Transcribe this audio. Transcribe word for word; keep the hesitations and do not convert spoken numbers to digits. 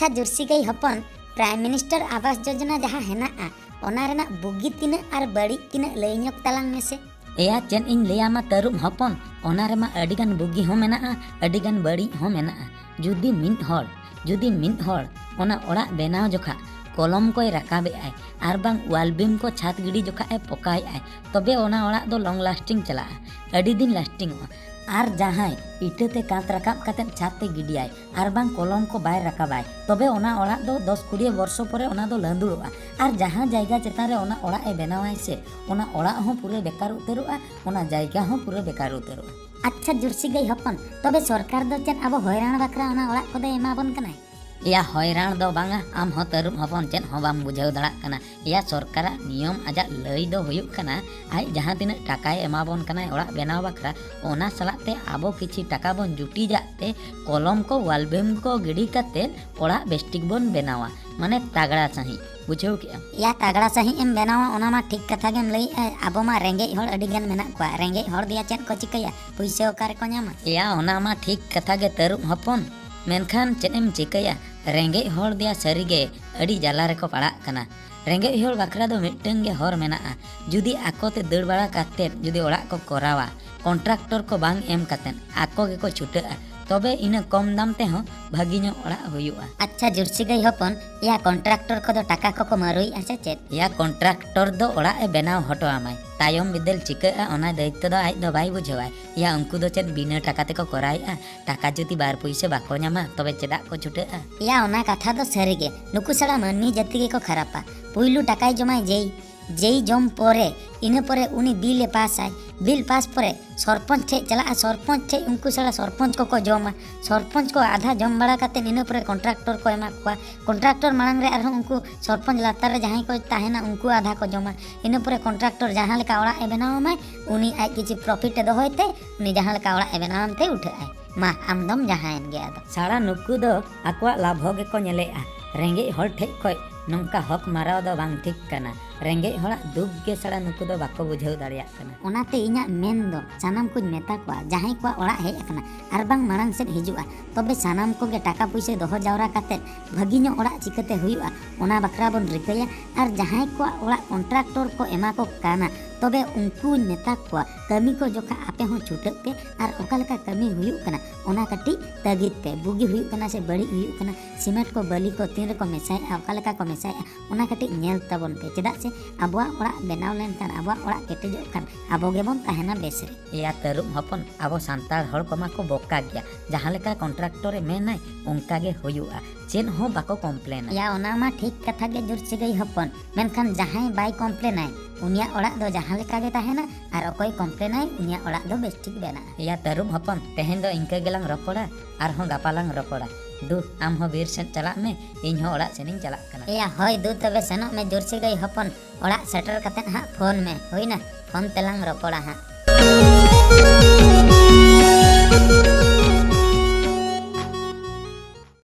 ᱟᱪᱪᱷᱟ ᱡᱩᱨᱥᱤ ᱜᱟᱹᱭ ᱦᱚᱯᱚᱱ, ᱯᱨᱟᱭᱤᱢ ᱢᱤᱱᱤᱥᱴᱟᱨ ᱟᱵᱟᱥ ᱡᱳᱡᱚᱱᱟ ᱡᱟᱦᱟᱸ ᱦᱮᱱᱟᱜᱼᱟ, ᱚᱱᱟ ᱨᱮᱱᱟᱜ ᱵᱩᱜᱤ ᱛᱤᱱᱟᱹᱜ ᱟᱨ ᱵᱟᱹᱲᱤᱡ ᱛᱤᱱᱟᱹᱜ ᱞᱟᱹᱭ ᱧᱚᱜ ᱛᱟᱞᱟᱝ ᱢᱮᱥᱮ᱾ ᱮᱭᱟ, ᱪᱮᱫ ᱤᱧ ᱞᱟᱹᱭᱟᱢᱟ ᱛᱟᱹᱨᱩᱵ ᱦᱚᱯᱚᱱ, ᱚᱱᱟ ᱨᱮᱢᱟ ᱟᱹᱰᱤᱜᱟᱱ ᱵᱩᱜᱤ ᱦᱚᱸ ᱢᱮᱱᱟᱜᱼᱟ, ᱟᱹᱰᱤᱜᱟᱱ ᱵᱟᱹᱲᱤᱡ ᱦᱚᱸ ᱢᱮᱱᱟᱜᱼᱟ᱾ ᱡᱩᱫᱤ ᱢᱤᱫ ᱦᱚᱲ, ᱡᱩᱫᱤ ᱢᱤᱫ ᱦᱚᱲ ᱚᱱᱟ ᱚᱲᱟᱜ ᱵᱮᱱᱟᱣ ᱡᱚᱠᱷᱟ ᱠᱚᱞᱚᱢ ᱠᱚᱭ ᱨᱟᱠᱟᱵᱮᱜᱼᱟᱭ ᱟᱨ ᱵᱟᱝ ᱣᱟᱞ ᱵᱤᱢ ᱠᱚ ᱪᱷᱟᱛ ᱜᱤᱰᱤ ᱡᱚᱠᱷᱟ ᱮ ᱯᱚᱠᱟᱭᱮᱜᱼᱟᱭ, ᱛᱚᱵᱮ ᱚᱱᱟ ᱚᱲᱟᱜ ᱫᱚ ᱞᱚᱝ ᱞᱟᱥᱴᱤᱝ ᱪᱟᱞᱟᱜᱼᱟ, ᱟᱹᱰᱤ ᱫᱤᱱ ᱞᱟᱥᱴᱤᱝᱚᱜᱼᱟ᱾ ᱟᱨ ᱡᱟᱦᱟᱸᱭ ᱤᱴᱟᱹ ᱛᱮ ᱠᱟᱸᱛ ᱨᱟᱠᱟᱵ ᱠᱟᱛᱮ ᱪᱷᱟᱛ ᱛᱮ ᱜᱤᱰᱤᱭᱟᱭ ᱟᱨ ᱵᱟᱝ ᱠᱚᱞᱚᱢ ᱠᱚ ᱵᱟᱭ ᱨᱟᱠᱟᱵᱟᱭ, ᱛᱚᱵᱮ ᱚᱱᱟ ᱚᱲᱟᱜ ᱫᱚ ᱫᱚᱥ ᱠᱩᱲᱤ ᱵᱚᱨᱥᱚ ᱯᱚᱨᱮ ᱚᱱᱟ ᱫᱚ ᱞᱟᱹᱸᱫᱩᱲᱚᱜᱼᱟ᱾ ᱟᱨ ᱡᱟᱦᱟᱸ ᱡᱟᱭᱜᱟ ᱪᱮᱛᱟᱱ ᱨᱮ ᱚᱱᱟ ᱚᱲᱟᱜ ᱮ ᱵᱮᱱᱟᱣᱟᱭ ᱥᱮ, ᱚᱱᱟ ᱚᱲᱟᱜ ᱦᱚᱸ ᱯᱩᱨᱟᱹ ᱵᱮᱠᱟᱨ ᱩᱛᱟᱹᱨᱚᱜᱼᱟ, ᱚᱱᱟ ᱡᱟᱭᱜᱟ ᱦᱚᱸ ᱯᱩᱨᱟᱹ ᱵᱮᱠᱟᱨ ᱩᱛᱟᱹᱨᱚᱜᱼᱟ᱾ ᱟᱪᱪᱷᱟ ᱡᱩᱨᱥᱤ ᱜᱟᱹᱭ ᱦᱚᱯᱚᱱ, ᱛᱚᱵᱮ ᱥᱚᱨᱠᱟᱨ ᱫᱚ ᱪᱮᱫ ᱟᱵᱚ ᱦᱚᱭᱨᱟᱱ ᱵᱟᱠᱷᱨᱟ ᱚᱱᱟ ᱚᱲᱟᱜ ᱠᱚᱫᱚᱭ ᱮᱢᱟ ᱵᱚᱱ ᱠᱟᱱᱟᱭ? ᱮᱭᱟ, ᱦᱚᱭᱨᱟᱱ ᱫᱚ ᱵᱟᱝᱟ, ᱟᱢ ᱦᱚᱸ ᱛᱟᱹᱨᱩᱵ ᱦᱚᱯᱚᱱ ᱪᱮᱫ ᱦᱚᱸ ᱵᱟᱢ ᱵᱩᱡᱷᱟᱹᱣ ᱫᱟᱲᱮᱭᱟᱜ ᱠᱟᱱᱟ᱾ ᱮᱭᱟ, ᱥᱚᱨᱠᱟᱨᱟᱜ ᱱᱤᱭᱚᱢ ᱟᱡᱟᱜ ᱞᱟᱹᱭ ᱫᱚ ᱦᱩᱭᱩᱜ ᱠᱟᱱᱟ, ᱟᱡ ᱡᱟᱦᱟᱸ ᱛᱤᱱᱟᱹᱜ ᱴᱟᱠᱟᱭ ᱮᱢᱟ ᱵᱚᱱ ᱠᱟᱱᱟᱭ ᱚᱲᱟᱜ ᱵᱮᱱᱟᱣ ᱵᱟᱠᱷᱨᱟ, ᱚᱱᱟ ᱥᱟᱞᱟᱜ ᱛᱮ ᱟᱵᱚ ᱠᱤᱪᱷᱤ ᱴᱟᱠᱟ ᱵᱚᱱ ᱡᱩᱴᱤᱡᱟᱜ ᱛᱮ ᱠᱚᱞᱚᱢ ᱠᱚ ᱣᱟᱞ ᱵᱤᱢ ᱠᱚ ᱜᱤᱰᱤ ᱠᱟᱛᱮ ᱚᱲᱟᱜ ᱵᱮᱥᱴᱷᱤᱠ ᱵᱚᱱ ᱵᱮᱱᱟᱣᱟ, ᱢᱟᱱᱮ ᱛᱟᱜᱲᱟ ᱥᱟᱺᱦᱤᱡ᱾ ᱵᱩᱡᱷᱟᱹᱣ ᱠᱮᱜᱼᱟᱢ? ᱮᱭᱟ, ᱛᱟᱜᱲᱟ ᱥᱟᱺᱦᱤᱡ ᱮᱢ ᱵᱮᱱᱟᱣᱟ, ᱚᱱᱟ ᱢᱟ ᱴᱷᱤᱠ ᱠᱟᱛᱷᱟ ᱜᱮᱢ ᱞᱟᱹᱭᱮᱜᱼᱟ᱾ ᱟᱵᱚ ᱢᱟ ᱨᱮᱸᱜᱮᱡ ᱦᱚᱲ ᱟᱹᱰᱤ ᱜᱟᱱ ᱢᱮᱱᱟᱜ ᱠᱚᱣᱟ, ᱨᱮᱸᱜᱮᱡ ᱦᱚᱲ ᱫᱚᱭᱟ ᱪᱮᱫ ᱠᱚ ᱪᱤᱠᱟᱹᱭᱟ? ᱯᱩᱭᱥᱟᱹ ᱚᱠᱟ ᱨᱮᱠᱚ ᱧᱟᱢᱟ? ᱮᱭᱟ, ᱚᱱᱟ ᱢᱟ ᱴᱷᱤᱠ ᱠᱟᱛᱷᱟ ᱜᱮ ᱛᱟᱹᱨᱩᱵ ᱦᱚᱯᱚᱱ, ᱢᱮᱱᱠᱷᱟᱱ ᱪᱮᱫ ᱮᱢ ᱪᱤᱠᱟᱹᱭᱟ, ᱨᱮᱸᱜᱮᱡ ᱦᱚᱲ ᱫᱚᱭᱟ ᱥᱟᱹᱨᱤ ᱜᱮ ᱟᱹᱰᱤ ᱡᱟᱞᱟ ᱨᱮᱠᱚ ᱯᱟᱲᱟᱜ ᱠᱟᱱᱟ᱾ ᱨᱮᱸᱜᱮᱡ ᱦᱚᱲ ᱵᱟᱠᱷᱨᱟ ᱫᱚ ᱢᱤᱫᱴᱟᱝ ᱜᱮ ᱦᱚᱨ ᱢᱮᱱᱟᱜᱼᱟ, ᱡᱩᱫᱤ ᱟᱠᱚ ᱛᱮ ᱫᱟᱹᱲ ᱵᱟᱲᱟ ᱠᱟᱛᱮ ᱡᱩᱫᱤ ᱚᱲᱟᱜ ᱠᱚ ᱠᱚᱨᱟᱣᱟ, ᱠᱚᱱᱴᱨᱟᱠᱴᱚᱨ ᱠᱚ ᱵᱟᱝ ᱮᱢ ᱠᱟᱛᱮ ᱟᱠᱚ ᱜᱮᱠᱚ ᱪᱷᱩᱴᱟᱹᱜᱼᱟ, ᱛᱚᱵᱮ ᱤᱱᱟᱹ ᱠᱚᱢ ᱫᱟᱢ ᱛᱮᱦᱚᱸ ᱵᱷᱟᱹᱜᱤ ᱧᱚᱜ ᱚᱲᱟᱜ ᱦᱩᱭᱩᱜᱼᱟ᱾ ᱟᱪᱪᱷᱟ ᱡᱩᱨᱥᱤ ᱜᱟᱹᱭ ᱦᱚᱯᱚᱱ, ᱮᱭᱟ ᱠᱚᱱᱴᱨᱟᱠᱴᱚᱨ ᱠᱚᱫᱚ ᱴᱟᱠᱟ ᱠᱚᱠᱚ ᱢᱟᱹᱨᱩᱭᱮᱜᱼᱟ ᱥᱮ ᱪᱮᱫ? ᱮᱭᱟ ᱠᱚᱱᱴᱨᱟᱠᱴᱚᱨ ᱫᱚ ᱚᱲᱟᱜ ᱮ ᱵᱮᱱᱟᱣ ᱦᱚᱴᱚ ᱟᱢᱟᱭ, ᱛᱟᱭᱚᱢ ᱵᱤᱫᱟᱹᱞ ᱪᱤᱠᱟᱹᱜᱼᱟ ᱚᱱᱟ ᱫᱟᱭᱤᱛᱛᱚ ᱫᱚ ᱟᱡ ᱫᱚ ᱵᱟᱭ ᱵᱩᱡᱷᱟᱹᱣᱟᱭ᱾ ᱮᱭᱟ ᱩᱱᱠᱩ ᱫᱚ ᱪᱮᱫ ᱵᱤᱱᱟᱹ ᱴᱟᱠᱟ ᱛᱮᱠᱚ ᱠᱚᱨᱟᱣᱮᱜᱼᱟ? ᱴᱟᱠᱟ ᱡᱩᱫᱤ ᱵᱟᱨ ᱯᱩᱭᱥᱟᱹ ᱵᱟᱠᱚ ᱧᱟᱢᱟ ᱛᱚᱵᱮ ᱪᱮᱫᱟᱜ ᱠᱚ ᱪᱷᱩᱴᱟᱹᱜᱼᱟ? ᱮᱭᱟ ᱚᱱᱟ ᱠᱟᱛᱷᱟ ᱫᱚ ᱥᱟᱹᱨᱤ ᱜᱮ, ᱱᱩᱠᱩ ᱥᱟᱞᱟ ᱢᱟᱹᱱᱢᱤ ᱡᱟᱹᱛᱤ ᱜᱮᱠᱚ ᱠᱷᱟᱨᱟᱯᱟ᱾ ᱯᱩᱭᱞᱩ ᱴᱟᱠᱟᱭ ᱡᱚᱢᱟᱭ ᱡᱮᱭ, ᱡᱮᱭ ᱡᱚᱢ ᱯᱚᱨᱮ, ᱤᱱᱟᱹ ᱯᱚᱨᱮ ᱩᱱᱤ ᱵᱤᱞ ᱮ ᱯᱟᱥᱟᱭ, ᱵᱤᱞ ᱯᱟᱥ ᱯᱚᱨᱮ ᱥᱚᱨᱯᱚᱧᱪ ᱴᱷᱮᱡ ᱪᱟᱞᱟᱜᱼᱟ, ᱥᱚᱨᱯᱚᱧᱪ ᱴᱷᱮᱡ ᱩᱱᱠᱩ ᱥᱟᱞᱟ ᱥᱚᱨᱯᱚᱧᱪ ᱠᱚᱠᱚ ᱡᱚᱢᱟ, ᱥᱚᱨᱯᱚᱧᱪ ᱠᱚ ᱟᱫᱷᱟ ᱡᱚᱢ ᱵᱟᱲᱟ ᱠᱟᱛᱮ ᱤᱱᱟᱹ ᱯᱚᱨᱮ ᱠᱚᱱᱴᱨᱟᱠᱴᱚᱨ ᱠᱚ ᱮᱢᱟ ᱠᱚᱣᱟ, ᱠᱚᱱᱴᱨᱟᱠᱴᱚᱨ ᱢᱟᱲᱟᱝ ᱨᱮ ᱟᱨᱦᱚᱸ ᱩᱱᱠᱩ ᱥᱚᱨᱯᱚᱧᱪ ᱞᱟᱛᱟᱨ ᱨᱮ ᱡᱟᱦᱟᱸᱭ ᱠᱚ ᱛᱟᱦᱮᱱᱟ ᱩᱱᱠᱩ ᱟᱫᱷᱟ ᱠᱚ ᱡᱚᱢᱟ, ᱤᱱᱟᱹ ᱯᱚᱨᱮ ᱠᱚᱱᱴᱨᱟᱠᱴᱚᱨ ᱡᱟᱦᱟᱸ ᱞᱮᱠᱟ ᱚᱲᱟᱜ ᱮ ᱵᱮᱱᱟᱣ ᱟᱢᱟᱭ ᱩᱱᱤ ᱟᱡ ᱠᱤᱪᱷᱩ ᱯᱨᱚᱯᱷᱤᱴ ᱮ ᱫᱚᱦᱚᱭ ᱛᱮ ᱩᱱᱤ ᱡᱟᱦᱟᱸ ᱞᱮᱠᱟ ᱚᱲᱟᱜ ᱮ ᱵᱮᱱᱟᱣ ᱟᱢ ᱛᱮ ᱩᱴᱷᱟᱹᱜ ᱟᱭ᱾ ᱢᱟ ᱟᱢ ᱫᱚᱢ ᱡᱟᱦᱟᱸᱭᱮᱱ ᱜᱮ ᱟᱫᱚ᱾ ᱥᱟᱲᱟ ᱱᱩᱠᱩ ᱫᱚ ᱟᱠᱚᱣᱟᱜ ᱞᱟᱵᱷ ᱦᱚᱸ ᱜᱮᱠᱚ ᱧᱮᱞᱮᱜᱼᱟ, ᱨᱮᱸᱜᱮᱡ ᱦᱚᱲ ᱴᱷᱮᱡ ᱠᱷᱚᱡ ᱱᱚᱝᱠᱟ ᱦᱚᱠ ᱢᱟᱨᱟᱣ ᱫᱚ ᱵᱟᱝ ᱴᱷᱤᱠ ᱠᱟᱱᱟ᱾ ᱨᱮᱸᱜᱮᱡ ᱦᱚᱲᱟᱜ ᱫᱩᱠ ᱜᱮ ᱥᱟᱲᱟ ᱱᱩᱠᱩ ᱫᱚ ᱵᱟᱠᱚ ᱵᱩᱡᱷᱟᱹᱣ ᱫᱟᱲᱮᱭᱟᱜ ᱠᱟᱱᱟ᱾ ᱚᱱᱟᱛᱮ ᱤᱧᱟᱹᱜ ᱢᱮᱱ ᱫᱚ ᱥᱟᱱᱟᱢ ᱠᱚᱧ ᱢᱮᱛᱟ ᱠᱚᱣᱟ, ᱡᱟᱦᱟᱸᱭ ᱠᱚᱣᱟᱜ ᱚᱲᱟᱜ ᱦᱮᱡ ᱟᱠᱟᱱᱟ ᱟᱨ ᱵᱟᱝ ᱢᱟᱲᱟᱝ ᱥᱮᱫ ᱦᱤᱡᱩᱜᱼᱟ, ᱛᱚᱵᱮ ᱥᱟᱱᱟᱢ ᱠᱚᱜᱮ ᱴᱟᱠᱟ ᱯᱩᱭᱥᱟᱹ ᱫᱚᱦᱚ ᱡᱟᱣᱨᱟ ᱠᱟᱛᱮᱫ ᱵᱷᱟᱹᱜᱤ ᱧᱚᱜ ᱚᱲᱟᱜ ᱪᱤᱠᱟᱹᱛᱮ ᱦᱩᱭᱩᱜᱼᱟ, ᱚᱱᱟ ᱵᱟᱠᱷᱨᱟ ᱵᱚᱱ ᱨᱤᱠᱟᱹᱭᱟ᱾ ᱟᱨ ᱡᱟᱦᱟᱸᱭ ᱠᱚᱣᱟᱜ ᱚᱲᱟᱜ ᱠᱚᱱᱴᱨᱟᱠᱴᱚᱨ ᱠᱚ ᱮᱢᱟ ᱠᱚ ᱠᱟᱱᱟ, ᱛᱚᱵᱮ ᱩᱱᱠᱩᱧ ᱢᱮᱛᱟ ᱠᱚᱣᱟ, ᱠᱟᱹᱢᱤ ᱠᱚ ᱡᱚᱠᱷᱟ ᱟᱯᱮ ᱦᱚᱸ ᱪᱷᱩᱴᱟᱹᱜ ᱯᱮ ᱟᱨ ᱚᱠᱟ ᱞᱮᱠᱟ ᱠᱟᱹᱢᱤ ᱦᱩᱭᱩᱜ ᱠᱟᱱᱟ ᱚᱱᱟ ᱠᱟᱹᱴᱤᱡ ᱛᱟᱹᱜᱤᱫ ᱯᱮ᱾ ᱵᱩᱜᱤ ᱦᱩᱭᱩᱜ ᱠᱟᱱᱟ ᱥᱮ ᱵᱟᱹᱲᱤᱡ ᱦᱩᱭᱩᱜ ᱠᱟᱱᱟ, ᱥᱤᱢᱮᱱᱴ ᱠᱚ ᱵᱟᱹᱞᱤ ᱠᱚ ᱛᱤᱱ ᱨᱮᱠᱚ ᱢᱮᱥᱟᱭᱮᱫᱼᱟ, ᱚᱠᱟ ᱞᱮᱠᱟ ᱠᱚ ᱢᱮᱥᱟᱭᱮᱫᱼᱟ, ᱚᱱᱟ ᱠᱟᱹᱴᱤᱡ ᱧᱮᱞ ᱛᱟᱵᱚᱱ ᱯᱮ᱾ ᱪᱮᱫᱟᱜ ᱥᱮ ᱟᱵᱚᱣᱟᱜ ᱚᱲᱟᱜ ᱵᱮᱱᱟᱣ ᱞᱮᱱᱠᱷᱟᱱ, ᱟᱵᱚᱣᱟᱜ ᱚᱲᱟᱜ ᱠᱮᱴᱮᱡᱚᱜ ᱠᱷᱟᱱ, ᱟᱵᱚ ᱜᱮᱵᱚᱱ ᱛᱟᱦᱮᱱᱟ ᱵᱮᱥ ᱨᱮ᱾ ᱮᱭᱟ ᱛᱟᱹᱨᱩᱵ ᱦᱚᱯᱚᱱ, ᱟᱵᱚ ᱥᱟᱱᱛᱟᱲ ᱦᱚᱲ ᱠᱚᱢᱟ ᱠᱚ ᱵᱚᱠᱟ ᱜᱮᱭᱟ᱾ ᱡᱟᱦᱟᱸ ᱞᱮᱠᱟ ᱠᱚᱱᱴᱨᱟᱠᱴᱚᱨᱮ ᱢᱮᱱᱟᱭ, ᱚᱱᱠᱟ ᱜᱮ ᱦᱩᱭᱩᱜᱼᱟ᱾ ᱪᱮᱫ ᱦᱚᱸ ᱵᱟᱠᱚ ᱠᱚᱢᱯᱞᱮᱱᱟ᱾ ᱭᱟ, ᱚᱱᱟ ᱢᱟ ᱴᱷᱤᱠ ᱠᱟᱛᱷᱟ ᱜᱮ ᱡᱩᱨ ᱥᱟᱹᱜᱟᱹᱭ ᱦᱚᱯᱚᱱ, ᱢᱮᱱᱠᱷᱟᱱ ᱡᱟᱦᱟᱸᱭ ᱵᱟᱭ ᱠᱚᱢᱯᱞᱮᱱᱟᱭ, ᱩᱱᱤᱭᱟᱜ ᱚᱲᱟᱜ ᱫᱚ ᱡᱟᱦᱟᱸ ᱞᱮᱠᱟ ᱜᱮ ᱛᱟᱦᱮᱱᱟ, ᱟᱨ ᱚᱠᱚᱭ ᱠᱚᱢᱯᱞᱮᱱᱟᱭ, ᱩᱱᱤᱭᱟᱜ ᱚᱲᱟᱜ ᱫᱚ ᱵᱮᱥ ᱴᱷᱤᱠ ᱵᱮᱱᱟᱜᱼᱟ᱾ ᱮᱭᱟ ᱛᱟᱹᱨᱩᱵ ᱦᱚᱯᱚᱱ, ᱛᱮᱦᱮᱧ ᱫᱚ ᱤᱱᱠᱟᱹ ᱜᱮᱞᱟᱝ ᱨᱚᱯᱚᱲᱟ, ᱟᱨᱦᱚᱸ ᱜᱟᱯᱟ ᱞᱟᱝ ᱨᱚᱯᱚᱲᱟ᱾ ᱫᱩ, ᱟᱢ ᱦᱚᱸ ᱵᱤᱨ ᱥᱮᱫ ᱪᱟᱞᱟᱜ ᱢᱮ, ᱤᱧ ᱦᱚᱸ ᱚᱲᱟᱜ ᱥᱮᱱᱤᱧ ᱪᱟᱞᱟᱜ ᱠᱟᱱᱟ᱾ ᱮᱭᱟ, ᱦᱳᱭ ᱫᱩ, ᱛᱚᱵᱮ ᱥᱮᱱᱚᱜ ᱢᱮ ᱡᱩᱨ ᱥᱟᱹᱜᱟᱹᱭ ᱦᱚᱯᱚᱱ, ᱚᱲᱟᱜ ᱥᱮᱴᱮᱨ ᱠᱟᱛᱮᱫ ᱦᱟᱸᱜ ᱯᱷᱳᱱ ᱢᱮ, ᱦᱩᱭᱱᱟ? ᱯᱷᱳᱱ ᱛᱮᱞᱟᱝ ᱨᱚᱯᱚᱲᱟ ᱦᱟᱸᱜ᱾